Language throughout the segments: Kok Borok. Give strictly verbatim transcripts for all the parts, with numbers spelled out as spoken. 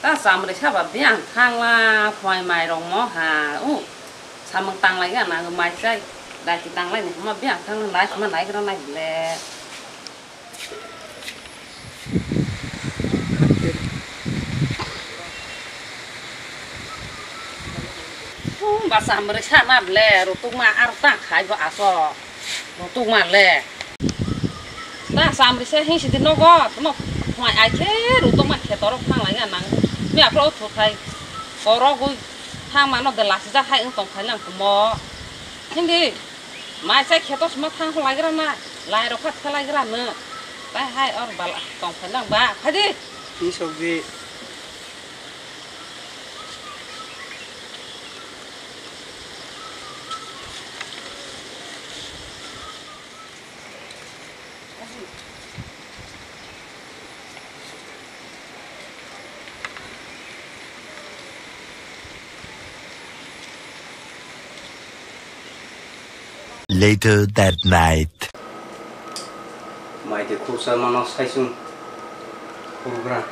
Ta chamri saba biyang thangla, phai mai rok mo ha, u samung tanglai ga na mai chai, dati tanglai ni ma biyang thangla, nai ma nai gra nai le. Ba chamri sana le, rutuk ma ar ta khai bo aso, rutuk ma le. Ta samri se hing sidi nogo, tamo phai ai khe rutok ma khe torok thang lai nang. Mi aphro thu thai. Torok gui thang mano de lasi ja hai wng tong phai lang kumo. Hindi mai sai khe to sma thang lai gra na. Lai rok kha khalai gra no. Tai hai or bal tong phai lang ba. Phai di. Ni sok di. Later that night. Mai de khursa mano saisung khurgra.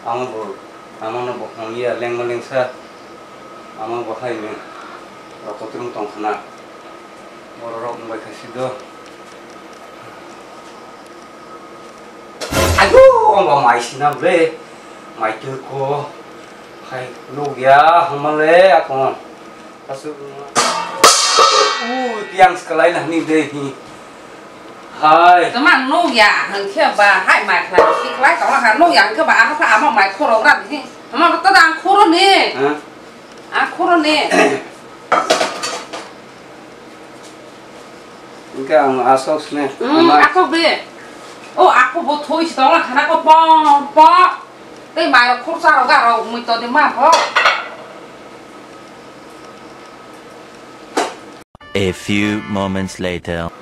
Amo bo, amo no bo hong ya lengma lengsa. Amo bo hai ni rok kotrung tong khna. Borok rok wng bai kha si do. Ayo, amo mai sina ble. Mai tu ko. Hai, nuk ya, hamale akon. Kasu. U, tiang sekalai na ni de hi. Hai. Tama nuk ya, hang khe ba, hai mai khlai, si khlai, tama ha nuk ya, hang khe ba, amo sa, amo mai khoro gra di. Amo to dang khoro ni. Ha? A khoro ni. Hingke ang asok sini. Hmm, mai. Ako be. O, ako bo thoi si tong khana ko pong, pong. Tei mai rok khursa rok ga rok mui to de ma pho. A few moments later.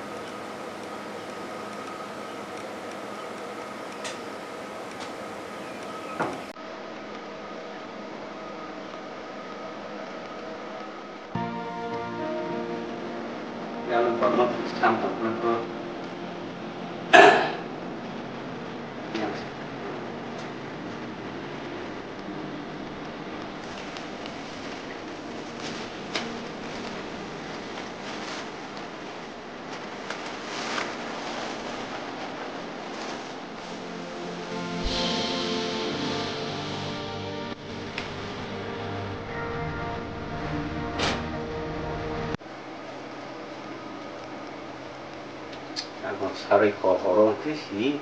Ako sarui kok oro khe si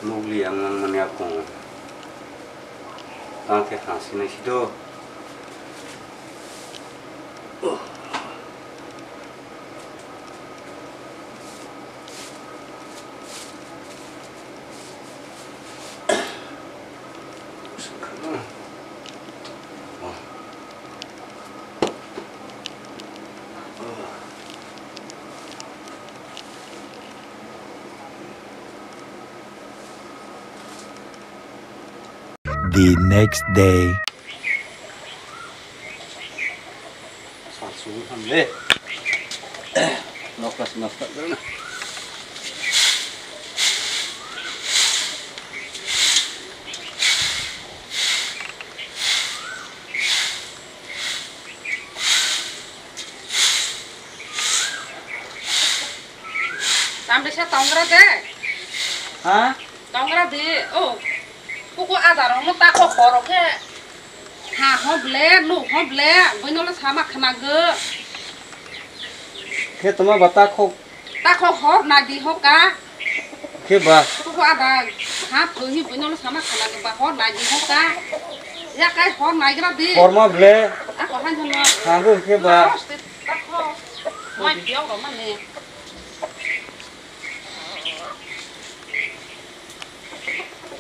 nukli ang nang mani akung. Tang khe tang sinai si do. The next day. Tamrisa tongra de. Ha? Tongra de. Oh. Kuku adaro no tako horo ke. Ha ho ble, nu ho ble. Boino lo sama khana go. Khe toma bata khok. Tako hor na di ho ka. Khe ba? Ko ko ada. Ha, ko hi boino lo sama khana ba hor nai di ho ka. Ya kai hor nai gra di. Hor ma ble. A ko han jona. Hangu khe ba? Tako. Mai biang ro mane.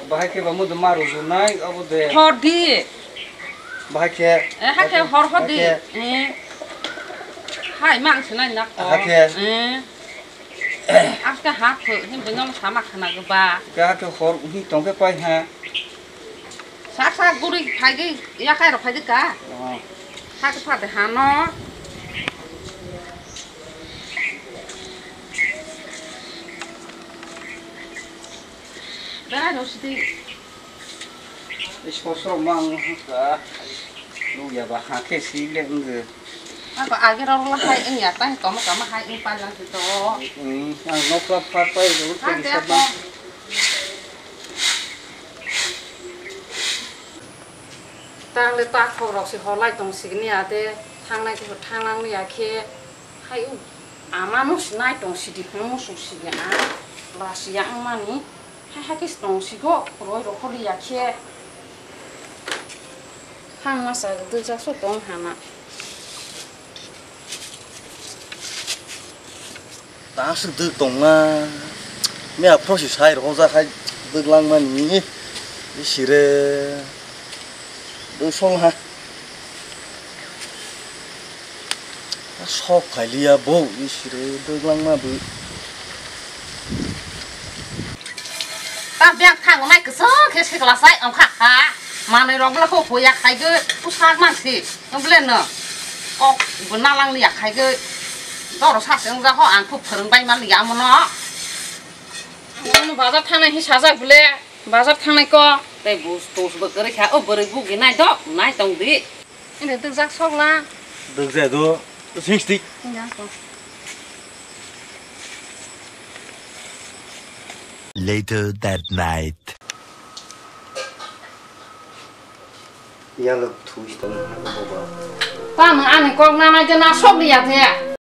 Bahai khe ba mudu ma rujunai abo de. Hor di. Bahai khe. Eh, ha khe hor hor di. Bahai khe. Eh. Hai mang sinai nak ko. Ha khe. Eh. Aste ha khe, hin bini sama khana go ba. Kha khe hor hi tong khe pai ha. Sak sak guri phai di, ya khai ro phai di ka. Oh. Ha khe pha de ha no. Berai ro sidi. Sosok mang ka. Lu ya ba ha khe si le ngi. Ako age rok la hai wngya, tang tong tong hai wng pa lang to. Ang nok la pha pai ro. Tang le ta khok rok si holai tong sigini ate, thangnai khe thanglang ya khe. Hai u, ama no sinai tong sidi, hwn musu sidi a, lasi ya ang mani. Hai hai khe tong sigo, roi rok holi ya khe. Hang masa dwjak so tong hana. Ta swk dwk tong na. Mia phro si sai rok jak hai dwk lang mani. Sire. Dwk song ha. Sok khailiya bo, isire dwglangma bo. Ta beng thang nai kwchang khe sikla sai ongkha kha. Manwi rok bwle kho hoya khaigwi usak mansi. Bwle no. Kok bo nalang liya khaigwi. Doro sase wngja kho ang kho phwrwng bai man liya amono. Ano bazar thangnai hi sajak bwle. Bazar thangnai ko. Tei bus tus bo kwrwi kha. O bwrwi bugi nai do, nai tong di. Ini dwkjak sokla. Dwkjak do, sixty. Ini ako. Later that night. Yalo thui tong boba. Tamo ani kok nanai je na sok liya je.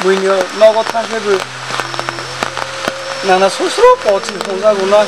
Buini nogo thangkhe bo nana susro kochi hwnjago na.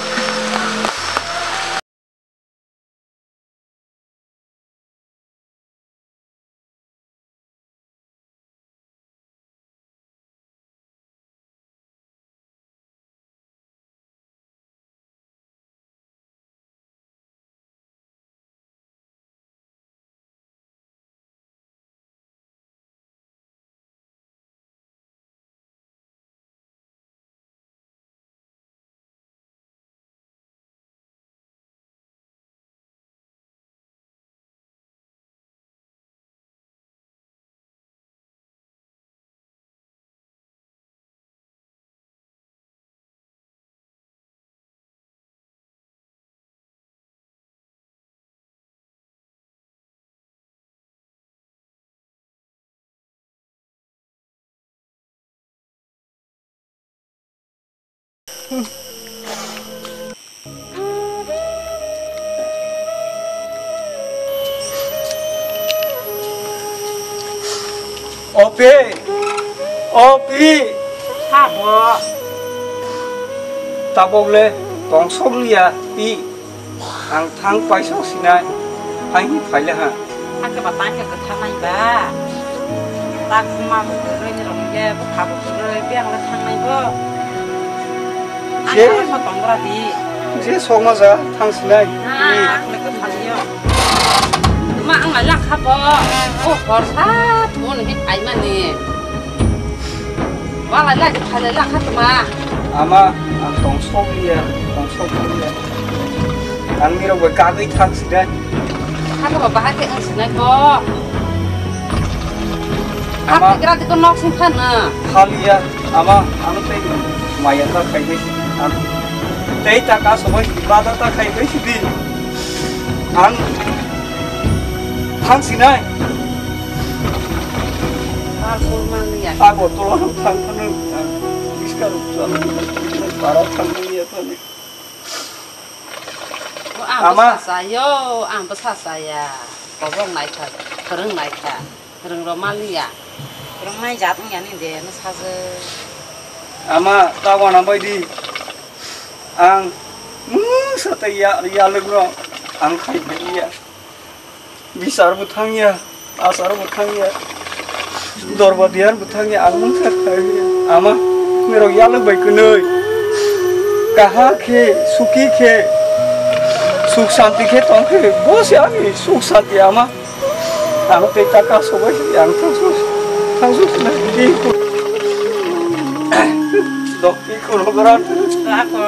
Opi, opi. Sabo. Tabok le tongsok liya pi. Ang thang paisok sinai, ang hi phaile ha. Hakhe ba tang khe kwtha nai ba. Tak ma bo kwrwi ni rok le bwkha bo kwrwi, biyang le thang nai bo. Ang je, khe so tong bwra di. Je sokma ja thang sinai. Ah, ang le kwtha liyo. Ma ang lai lakha bo. O hor sa thun hi ai mani. Ma lai lai phai lai lakha tma. Ama, ang tong sok liya, tong sok liya. Ang nirok bai kagwi thang sidai. Kha ba bahai khe ang sinai bo. Ama. Kha gra dikon nok sing khan na. Haliya, ama, ano tei maya ta khai bai si. Ano tei ta ka sobai si, bada ta khai bai si di. Ang thang sinai. Agortala rok thang thang, ang Iska rok thang, para thang ya thang. Bo ang Ama. Bwsa chayo, ang bwsa chaya. Kobong naikha, kwrwng naikha, kwrwng rok maliya. Kwrwng nai jat wngya ni de, no sajwk. Ama, ta wana bai di. Ang mungsa tei ya, ya lwk no ang khai phai ya. Bisar bo thangya, asar bo thangya, dorba diyar bo thangya, ang mungsa khaia. Ama, nirok yalwk bai kwnwi. Kahar khe, suki khe, suk santi khe tong khe, bo se ani suk santi ama. Ano tei taka sobai, ang thangsu, thangsu sinai. Dok. Iko rok ran. Ako,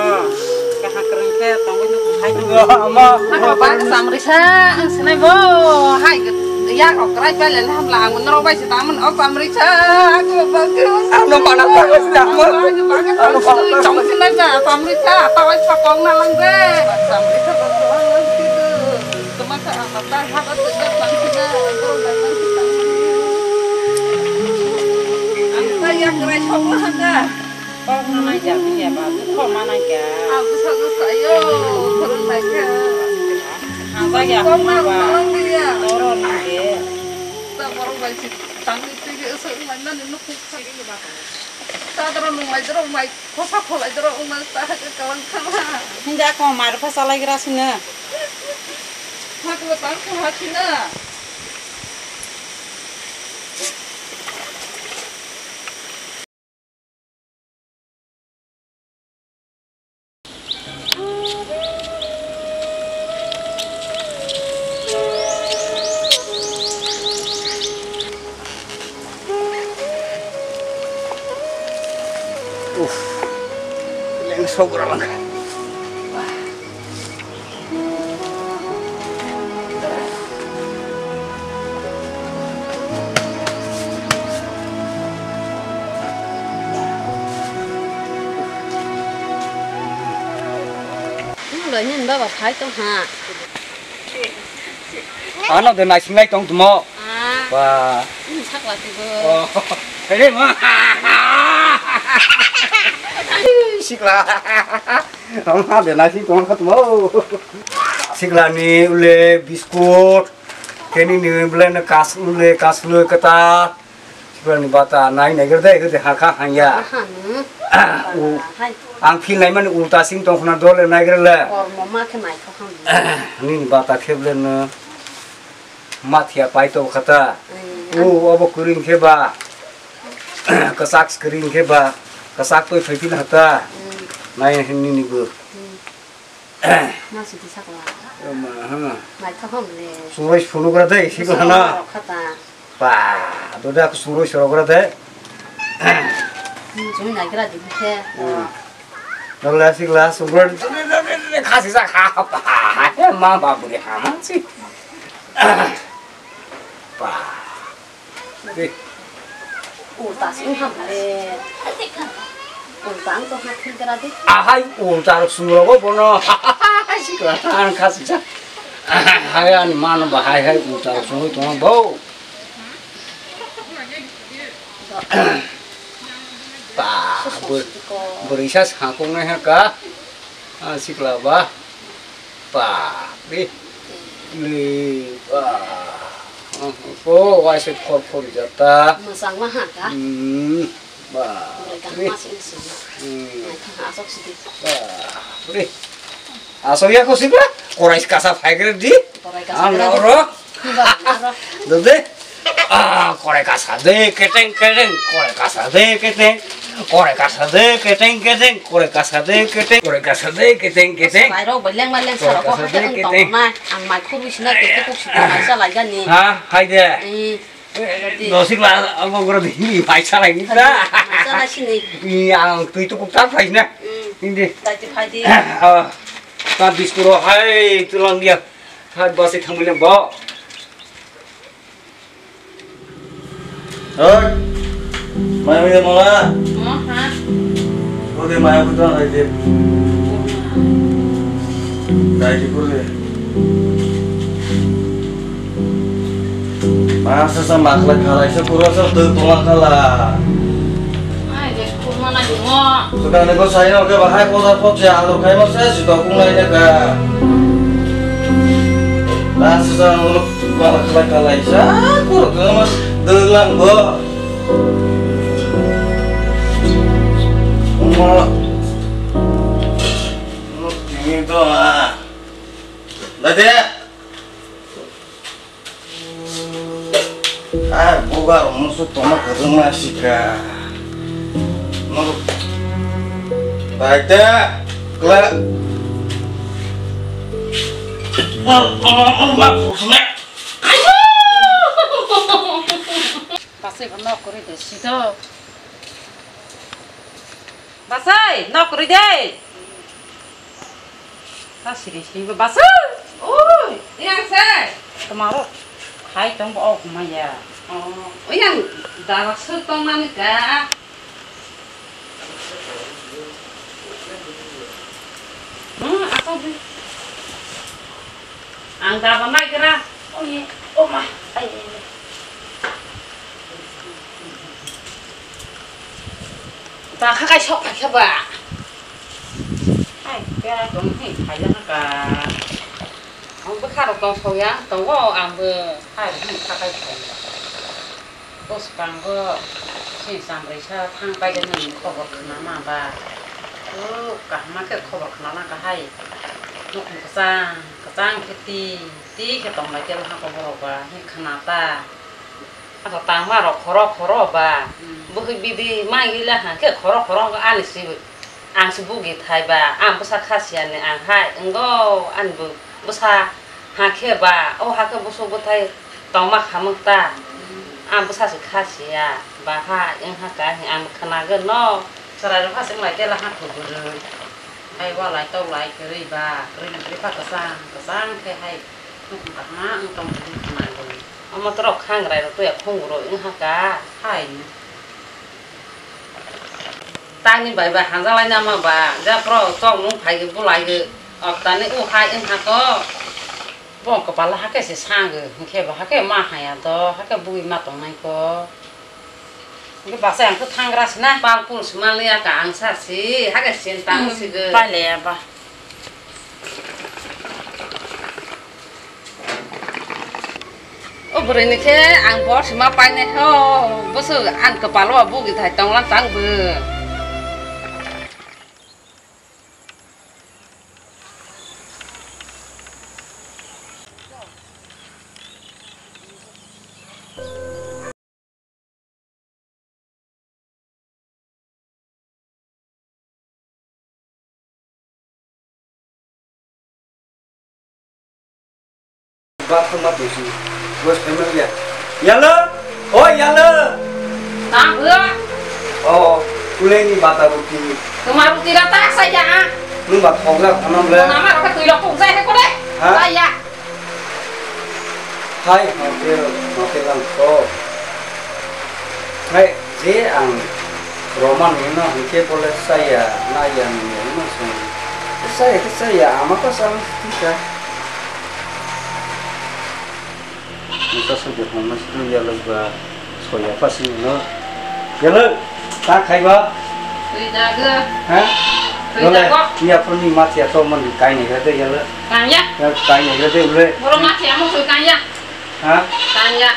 kaham kwrwng khe tongwi nukhung hai tong. Ama. Ako ba samrisa ang sinai bo hai ya rok krai pele na hamla ang norok bai se tamun o samrisa ako ba ke. Ano mana ba se tamun. Ano ba tong sinai ba samrisa tawai sapong na lang de. Samrisa ba tong lang sidu. Tuma sa apa ta ha ba se tang sinai. Ang sa ya krai sok na handa. Kok manai ya, ya ba, kok manai ya. Ang bwsa bwsa yo, phwrwng nai kha. Ang ba ya, kok ma ba. Phwrwng ya. Toro nang de. Ta borok bai si tang ni twi ge so nai nani nuk nuk kha. Ta doro nung lai doro mai, khosa kholai doro ung nai ta ha ka kalang khala. Hinja ko mar pha salai gra sina. Ha ko tang ko ha sina. Uff, leng sok rwlang. Nini baba phai tong ha. Ano de naising lai tong tumo. Ah. Ba. Ini sakla tibo. Oh. Ini ma. Sikla. Ama de naising tong kha tumo. Sikla ni ule biskut. Keni ni ule na kas ule kas ule kata. Sikla ni bata nai nai gerde gerde ha kha hanya. Aha, hmm. U, hai. Ang phil nai mani ulta sing tong khna dole nai gerde le. Kormo ma khe nai kha hang. Nini bata khe ble no. Mathia paito khata. Mm. O, obo kwrwng khe ba. Kwchak kwrwng khe ba. Kwchak toi phai phin hata. Mm. Nai hin nini bo. Mm. Ma sidi sakla. Ama, ha. Nai tha hom le. Suroi sunu gra dei, sikla na. Sunu khata. Ba, doda ku suroi soro gra dei. Jung nai gra di khe. Mm. Nole sikla sungkron khasi sa kha pa. Ma ba buri hama si. Pa. Ulta sung ham le. Ulta ang to ha thil kara de. Ahai ulta rok sung rogo bono. Sikla ang khasi sa. Hai ani mano ba hai hai ulta rok sung tong bo. Ba, bwrwi sa sakong nai ha ka. Ah, sikla ba. Ba, ri. Ri, ba. Oh, waise khor khor jata. Mwchang ma ha ka? Hmm, ba. Bwrwi ka ri. Ma sing sing. Hmm. Nai thang asok sidi. Ba, ri. Asok ya ko sikla. Korai kasa phai kre di. Korai kasa. Ang phai kre di. Oro. Ba, oro. Dode. Ah, korai kasa de, keteng keteng. Korai kasa de, keteng. Kore kasa de keteng keteng, kore kasa de keteng, kore kasa de keteng keteng. Lairok bai lengma lengsa rok kore kasa de keteng. Ang mai khurui sina kete kuk sita mai sa lai jani. Ha, hai de. Eh, dosik la abo gora di mai sa lai ni da. Mai sa lai sini. Ni ang tui tu kuk tak phai na. Hmm. Indi. Dai ti phai di. Ah, ta biskuro hai tulang dia. Hai basi thamile bo. Oi, mai mai mola. Oh, ha. Oke, mai aku tuh ngai deh. Ngai di pur deh. Masa sa makla khalai sa pura sa tuh tolak khala. Ai, guys, kurma na jungo. Tukang nego saya oke bahai poda pot ya, alu kai masa si tokung lai deka. Masa sa uluk Wah, khalai khalai sa, kurang mas, denglang bo. Mo, mo, ini to ah. Dade. Ah, buka musuh tomak kereng masih ka. Mo, baik deh, kela. Mo, mo, mo, mo, mo, mo. Basai bo nok kwrwi de sito. Basai, nok kwrwi de. Ta siri siri bo basai. Oi, yang se. Tomaro khai tong bo ok maya. Oh, yang dara su tong mani ka. Hmm, asal di. Ang daba naigra. Oye, oma. Ai, ai, ai. Ba khakai sok phaikha ba. Hai, kera tong hi phaila ka. Ang bwkha rok tong sok ya, tongo ang bo. Hai, hi khakai phaila. Bwskango sini chamrisa thang paide nini khobor khnama ba. O kaham khe khobor khnana kahai. Nukhung kwchang kwchang khe ti ti khe tong lai khe bwkha borok ba hi khna ta. Abo tangma rok khoro khoro ba. Hmm. Bwkhwi bidi mai gila ha khe khoro khoro ani si. Ang se bugi thai ba, ang bwsa kha siya ni ang hai, wnggo ani bo bwsa ha khe ba, o ha khe bwswk bwthai tongma khamwk ta, ang bwsa se kha siya ba hai wng ha ka hin ang khwnago no. Chwrai rok ha se wng lai tela ha kho bwrwi, hai walai toklai kwrwi ba, kwrwi ni kwrwi pha kwchang kwchang khe hai nukhung kaham wng tong khe khwnago. Omo to rok khangrai rok to ya khungu rok wng ha ka. Hai. Tangni bai bai hanjalai nama ba, japro chok nung phai ge bulai ge, oktani u hai wng ha to. Bo kwpal hakhe se sango, hinkhe bo hakhe ma haya to, hakhe bui ma tongnai ko. Hinkhe baksa ang khe thangra sina. Pal pul sima liya ka ang sa si, hakhe sin tang si ge. Pai le ya ba. O bwrwi ni khe ang bor sima painai kho, bwswk ani kwpalo bugi thai tonglang tang bo. Ba thangma tongsi. West family ya. Yalo? O yalo? Tang bua. O, kuleni bata ruti. Tuma ruti ra ta sa ya. Nung ba thogra thanam le. Nama ra tui rok kung sai he kore. Ha? Sa ya. Hai, hotel, hotel ang to. Hai, je ang Roman hino hingke bole saya, na yang hino song. Saya ke saya, ama pa sang tika. Nisa song de hong mas tu ya lo ba. Soya pa sini no. Yalo, ta khai ba? Twi jago. Ha? Twi jago. Iya pun ni mati atau mon kai ni gade yalo. Kanya. Ya kai ni gade ule. Boro mati amo twi kanya. Ha? Kanya.